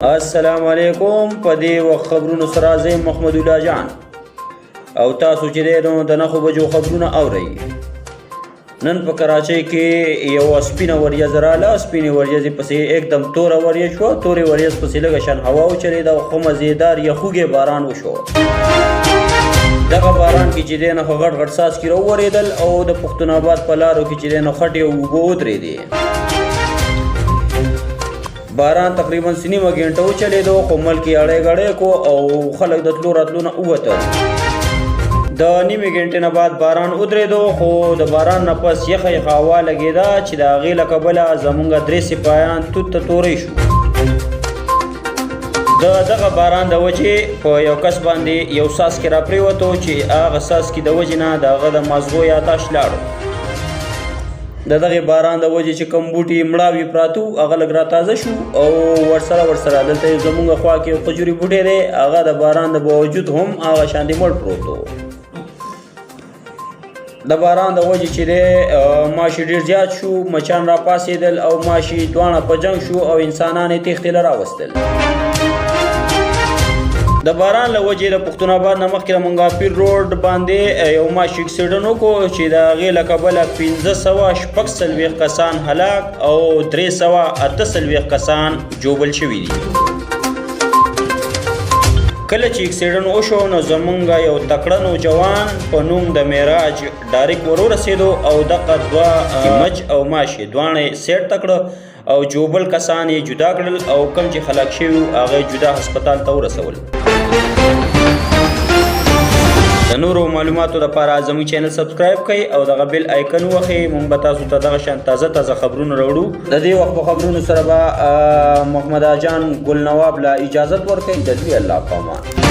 السلام علیکم. په دې وخت خبرونو سره زه محمد الله جان او تاسو چې دی نو د 9 بجو خبرونه اورئ. نن په کراچۍ کې یو سپینه وریځ راله. سپینې وریځې پسې एकदम توره وریځ شوه. تورې وریځ پسې لږه شان هوا وچلېده او ښه مزېدار یخوږی باران وشو. دغه باران کې چې دی نو غټ غټ څاڅکي راوورېدل او د پښتون آباد په لارو کې چې دی نو خټې او اوبه ودرېدې. باران تقریبا نیمه ګنټه وچلېدو، خو ملک یې اړی ګړی کو او خلک د تلو راتلو نه ووتل. د نیمې ګنټې نه بعد باران ودرېدو، خو د باران نه پس یخه یخه هوا لګېده چې د هغې له کبله زمونږ درې سپایان توت ته تورې شو. د دغه باران د وجې په یو کس باندې یو څاڅکی راپرېوتو چې هغه څاڅکي د وجې نه د هغه د مازغو یاداشت لاړو. د دغه باران د وجې چې کوم بوټي مړاوي پراته وو، هغه لږ راتازه شو او ورسره دلته یو زمونږ خوا کې یو خجوري بوټی دی، هغه د باران د باوجود هم هغه شان دی مړ پروت و. د باران د وجې چې دی ماشي ډېر زیات شو، مچان را پاسېدل او ماشي دواړه په جنګ شو او انسانان یې تېښتې له راوستل. د باران له وجې د پښتون آباد نه مخکې د منګاپیر روډ باندې یو ماشي اکسیډنټ وکړو چې د هغې له کبله 546 کسان هلاک او 348 کسان ژوبل شوي دي. کله چې اکسیډنټ وشو نو زمونږ یو تکړه نوجوان په نوم د معراج ډایرک ور ورسېدو او دغه دوه مچ او ماشي دواړه یې سیټ ته کړه او ژوبل کسان یې جدا کړل او کوم چې هلاک شوي وو، هغه یې جدا هسپتال ته ورسول. د نورو معلوماتو لپاره زموږ چینل سبسکرایب کړئ او دغه بیل آیکن ووهئ. موږ به تاسو ته دغه شان تازه تازه خبرونه راوړو. د دې وخت په خبرونو سره به محمد جان ګل نواب لا اجازت ورکړئ. د لوی الله په امان.